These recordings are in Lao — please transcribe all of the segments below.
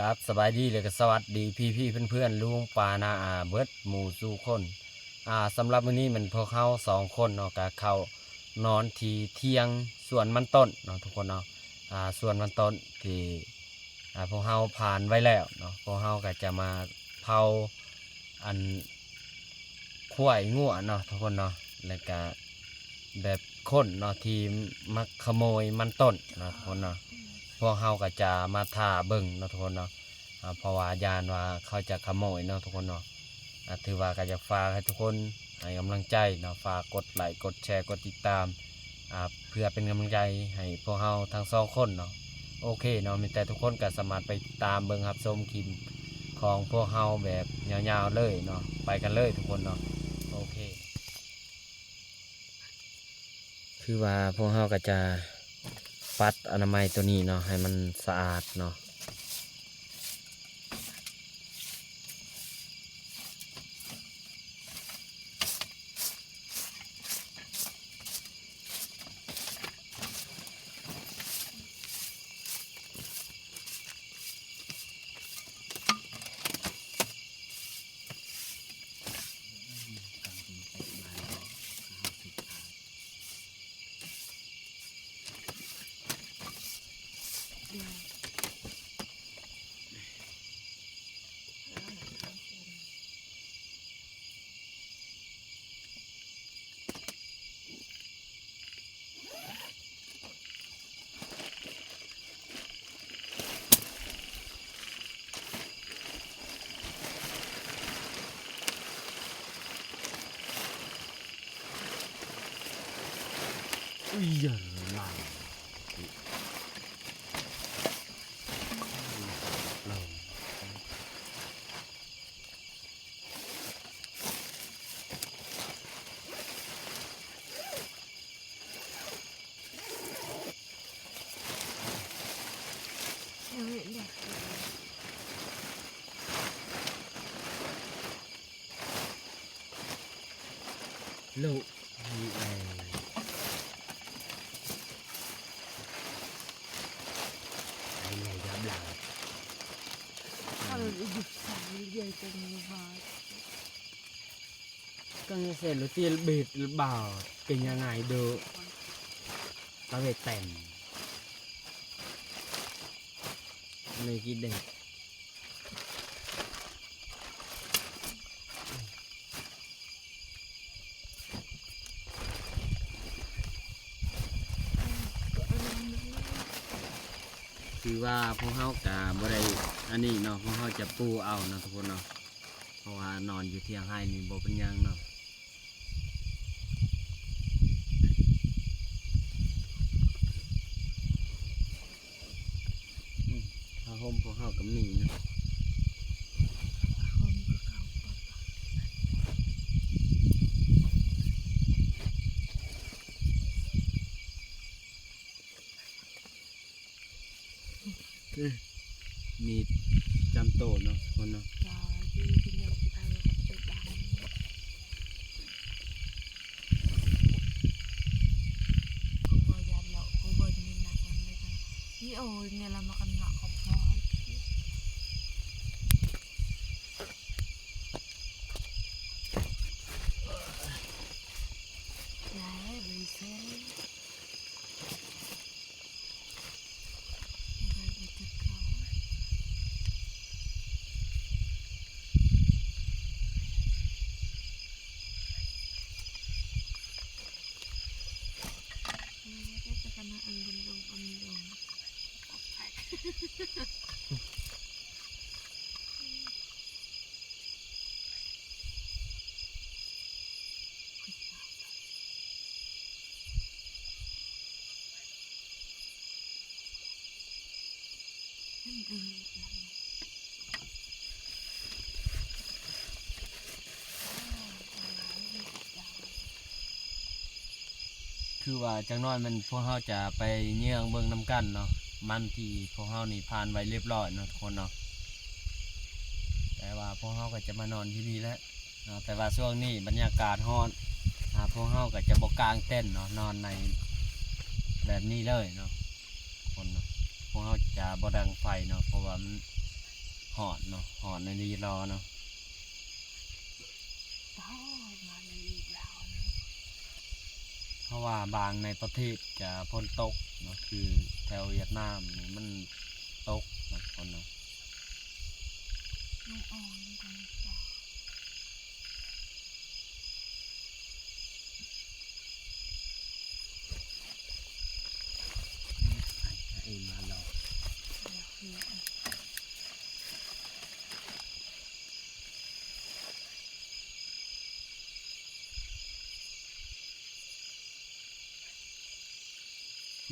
ຄັບ ສະບາຍດີ ແລະກະສະຫວັດດີພີ່ໆເພື່ອນໆ ລຸງປ້ານ້າອາເບິດໝູ່ສູ່ຄົນ. ອ່າ ສຳລັບມື້ນີ້ແມ່ນພວກເຮົາສອງຄົນເນາະ ກະເຂົ້ານອນທີ່ຖຽງສວນມັນຕົ້ນເນາະທຸກຄົນເນາະ. ອ່າ ສວນມັນຕົ້ນທີ່ ອ່າ ພວກເຮົາຜ່ານໄວ້ແລ້ວເນາະ ພວກເຮົາກະຈະມາເຜົາ ອັນ ຄວາຍງົວເນາະທຸກຄົນເນາະ ແລ້ວກະແບບຄົນເນາະທີ່ມັກຂະໂມຍມັນຕົ້ນເນາະທຸກຄົນເນາະ. ພວກເຮົາກໍຈະມາຖ້າເບິ່ງເນາະທຸກຄົນເນາະ ອ່າ ເພາະວ່າຢ້ານວ່າເຂົາຈະຂະໂມຍເນາະທຸກຄົນເນາະ. ອ່າ ຖືວ່າກໍຢາກຝາກໃຫ້ທຸກຄົນໃຫ້ກຳລັງໃຈເນາະ ຝາກກົດໄລ ກົດແຊ ກົດຕິດຕາມ ອ່າ ເພື່ອເປັນກຳລັງໃຈໃຫ້ພວກເຮົາທັງສອງຄົນເນາະ. ໂອເຄເນາະ ມີແຕ່ທຸກຄົນກໍສາມາດໄປຕິດຕາມເບິ່ງຮັບຊົມຄລິບຂອງພວກເຮົາແບບຍາວໆເລີຍເນາະ. ໄປກັນເລີຍທຸກຄົນເນາະ. ໂອເຄ ຄືວ່າພວກເຮົາກໍຈະປັດອະນາໄມໂຕນີ້ເນາະ ໃຫ້ມັນສະອາດເນາະ. Kalau hidup saya dia itu mengubah. Kan saya lu til bit lebau kenyang ai do. Tawe tem. Lagi deh. ຄືວ່າພວກເຮົາກະບໍ່ໄດ້ອັນນີ້ເນາະ ພວກເຮົາຈະປູເອົາເນາະທຸກຄົນເນາະ ເພາະວ່ານອນຢູ່ຖຽງໄຮ່ນີ້ບໍ່ເປັນຫຍັງເນາະ. ອືມ ຜ້າຫົ່ມພວກເຮົາກໍມີນະ ມີດຈຳໂຕເນາະ ຄົນເນາະ. Ini, oh, ini lah makan nggak kompor. Nah, bisa.ຄືວ່າຈັກໜ້ອຍແມ່ນພວກເຮົາຈະໄປເຍືອງເບິ່ງນຳກັນເນາະ ມັນທີ່ພວກເຮົານີ້ຜ່ານໄວ້ລຽບຮ້ອຍເນາະທຸກຄົນເນາະ. ແຕ່ວ່າພວກເຮົາກໍຈະມານອນຢູ່ນີ້ແຫຼະເນາະ ແຕ່ວ່າຊ່ວງນີ້ບັນຍາກາດຮ້ອນ ອ່າ ພວກເຮົາກໍຈະບໍ່ກາງເຕັນເນາະ ນອນໃນແບບນີ້ເລີຍເນາະ ຄົນເນາະ. ພວກເຮົາຈະບໍ່ດັງໄຟເນາະ ເພາະວ່າມັນ ຮ້ອນເນາະ ຮ້ອນອີ່ຫຼີຫຼໍເນາະ. ເພາະວ່າບາງໃນປະເທດກະຝົນຕົກເນາະ ຄືແຖວຫວຽດນາມນີ້ມັນຕົກເນາະ ຝົນເນາະ.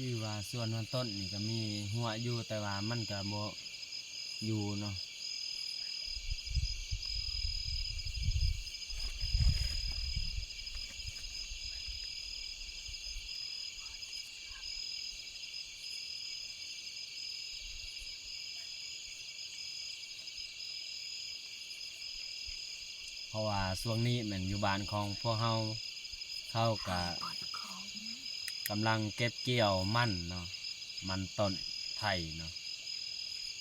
ຄືວ່າສວນມັນຕົ້ນນີ້ກໍມີຫົວຢູ່ ແຕ່ວ່າມັນກໍບໍ່ຢູ່ເນາະ. ເພາະວ່າຊ່ວງນີ້ແມ່ນຢູ່ບ້ານຂອງພວກເຮົາ ເຂົາກະກຳລັງເກັບກ່ຽວມັນເນາະ ມັນຕົ້ນໄຜ່ເນາະ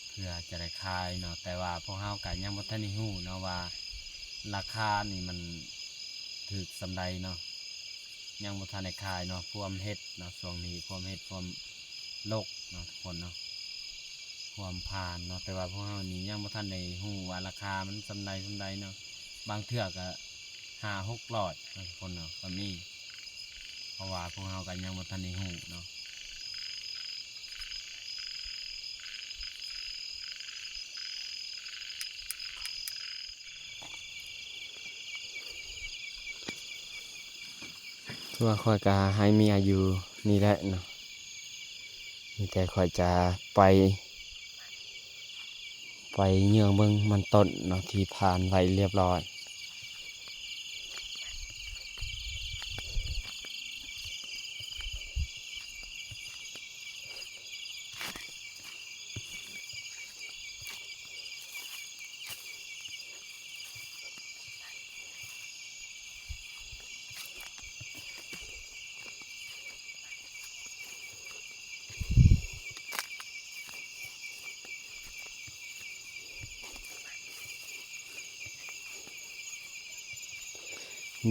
ເພື່ອຈະໄດ້ຂາຍເນາະ. ແຕ່ວ່າພວກເຮົາກະຍັງບໍ່ທັນໄດ້ຮູ້ເນາະວ່າລາຄານີ້ມັນຖືກສ່ຳໃດເນາະ. ຍັງບໍ່ທັນໄດ້ຂາຍເນາະ ພວມເຫັດເນາະ ຊ່ວງນີ້ພວມເຫັດ ພວມລົກເນາະທຸກຄົນເນາະ ພວມຜ່ານເນາະ. ແຕ່ວ່າພວກເຮົານີ້ຍັງບໍ່ທັນໄດ້ຮູ້ວ່າລາຄາມັນສ່ຳໃດສ່ຳໃດເນາະ ບາງເທື່ອກໍຫ້າຫົກຮ້ອຍເນາະທຸກຄົນເນາະ ກໍມີ ເພາະວ່າພວກເຮົາກໍຍັງບໍ່ທັນໄດ້ຮູ້ເນາະ. ຄືວ່າຂ້ອຍກະໃຫ້ເມຍຢູ່ນີ້ແຫຼະເນາະ ມີແຕ່ຂ້ອຍຈະໄປ ໄປເຍືອງເບິ່ງມັນຕົ້ນເນາະ ທີ່ຜ່ານໄວ້ລຽບຮ້ອຍ.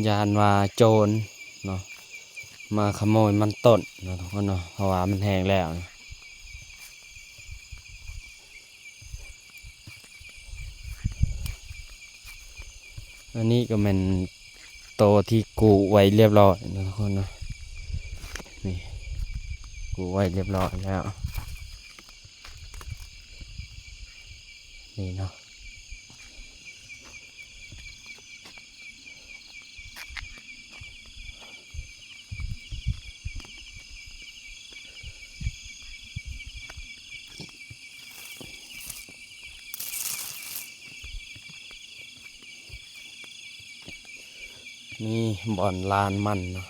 ຢ້ານວ່າໂຈນເນາະ ມາຂະໂມຍມັນຕົ້ນເນາະທຸກຄົນເນາະ ເພາະວ່າມັນແຫ້ງແລ້ວ. ອັນນີ້ກໍແມ່ນໂຕທີ່ກູ້ໄວ້ລຽບຮ້ອຍເນາະທຸກຄົນເນາະ ນີ້ ກູ້ໄວ້ລຽບຮ້ອຍແລ້ວ ນີ້ເນາະ. ນີ້ບ່ອນລານມັນເນາະ.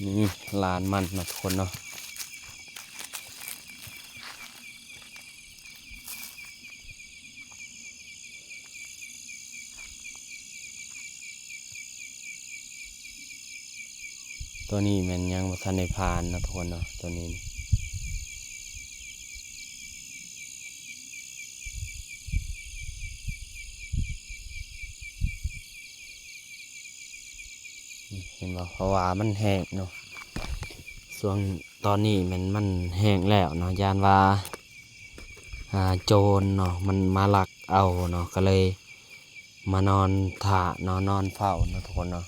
ນີ້ລານມັນເນາະທຸກຄົນເນາະ. ຕົວນີ້ແມ່ນຍັງບໍ່ທັນໄດ້ຜ່ານເນາະທຸກຄົນເນາະ ຕົວນີ້. ເຫັນບໍ່? ເພາະວ່າມັນແຫ້ງເນາະ ຊ່ວງຕອນນີ້ແມ່ນມັນແຫ້ງແລ້ວເນາະ ຢ້ານວ່າ ອ່າ ໂຈນເນາະ ມັນມາລັກເອົາເນາະ ກໍເລີຍມານອນຖ້າເນາະ ນອນເຝົ້າເນາະທຸກຄົນເນາະ.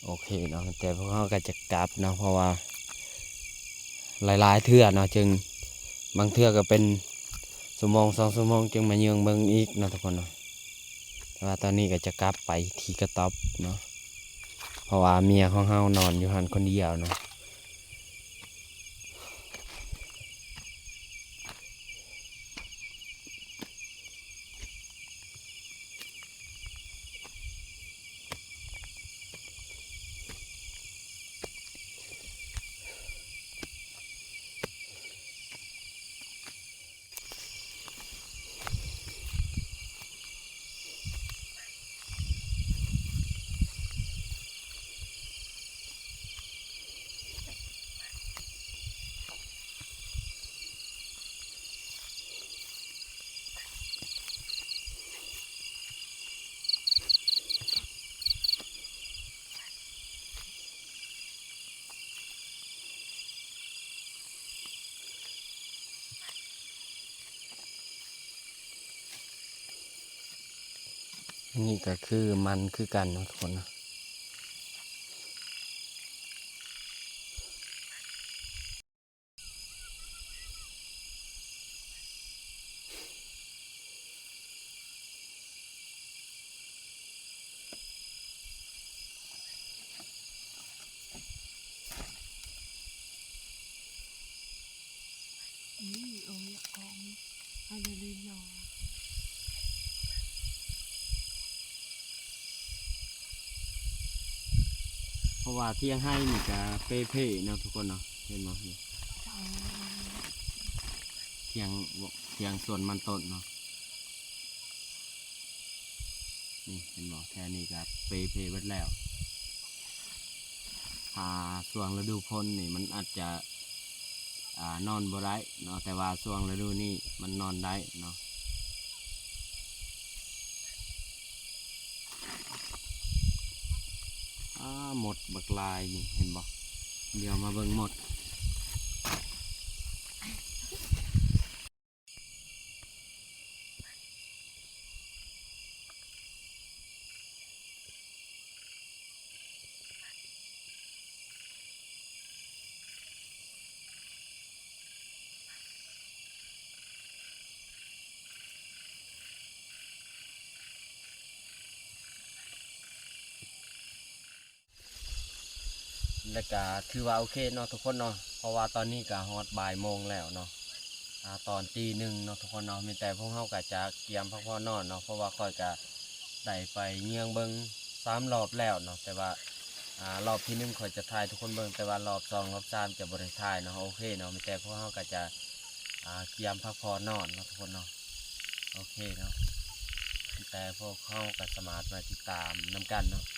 ໂອເຄເນາະ ແຕ່ພວກເຮົາກໍຈະກັບເນາະ ເພາະວ່າຫຼາຍໆເທື່ອເນາະ ຈຶ່ງ ບາງເທື່ອກໍເປັນຊົ່ວໂມງສອງຊົ່ວໂມງ ຈຶ່ງມາເຍືອງເບິ່ງອີກເນາະທຸກຄົນເນາະ. ແຕ່ວ່າຕອນນີ້ກໍຈະກັບໄປທີ່ກະຕ໊ອບເນາະ ເພາະວ່າເມຍຂອງເຮົານອນຢູ່ຫັ້ນຄົນດຽວເນາະ. ນີ້ ນີ້ກໍຄືມັນຄືກັນເນາະທຸກຄົນເນາະ. ເພາະວ່າທຽງໄຮ່ນີ້ກະເປ່ເພເນາະທຸກຄົນເນາະ ເຫັນບໍ່ນີ້ ທຽງ ທຽງສວນມັນຕົ້ນເນາະ ນີ້ເຫັນບໍ່ ແຖວນີ້ກະເປ່ເພເບິດແລ້ວ. ຖ້າຊ່ວງລະດູຝົນນີ້ມັນອາດຈະ ອ່າ ນອນບໍ່ໄດ້ເນາະ ແຕ່ວ່າຊ່ວງລະດູນີ້ມັນນອນໄດ້ເນາະ. ອ້າ ມົດບັກຫຼາຍນີ້ ເຫັນບໍ່ ດຽວມາເບິ່ງມົດ. ແລ້ວກະຖືວ່າໂອເຄເນາະທຸກຄົນເນາະ ເພາະວ່າຕອນນີ້ກະຮອດບ່າຍໂມງແລ້ວເນາະ. ອາ ຕອນຕີໜຶ່ງເນາະທຸກຄົນເນາະ ມີແຕ່ພວກເຮົາກະຈະກຽມພັກຜ່ອນນອນເນາະ ເພາະວ່າຂ້ອຍກະໄດ້ໄປເຍືອງເບິ່ງສາມລອບແລ້ວເນາະ ແຕ່ວ່າ ອາ ລອບທີໜຶ່ງຂ້ອຍຈະຖ່າຍທຸກຄົນເບິ່ງ ແຕ່ວ່າລອບສອງລອບສາມຈະບໍ່ໄດ້ຖ່າຍເນາະ. ໂອເຄເນາະ ມີແຕ່ພວກເຮົາກະຈະ ອາ ກຽມພັກຜ່ອນນອນເນາະທຸກຄົນເນາະ. ໂອເຄເນາະ ມີແຕ່ພວກເຮົາກະສາມາດມາຕິດຕາມນຳກັນເນາະ.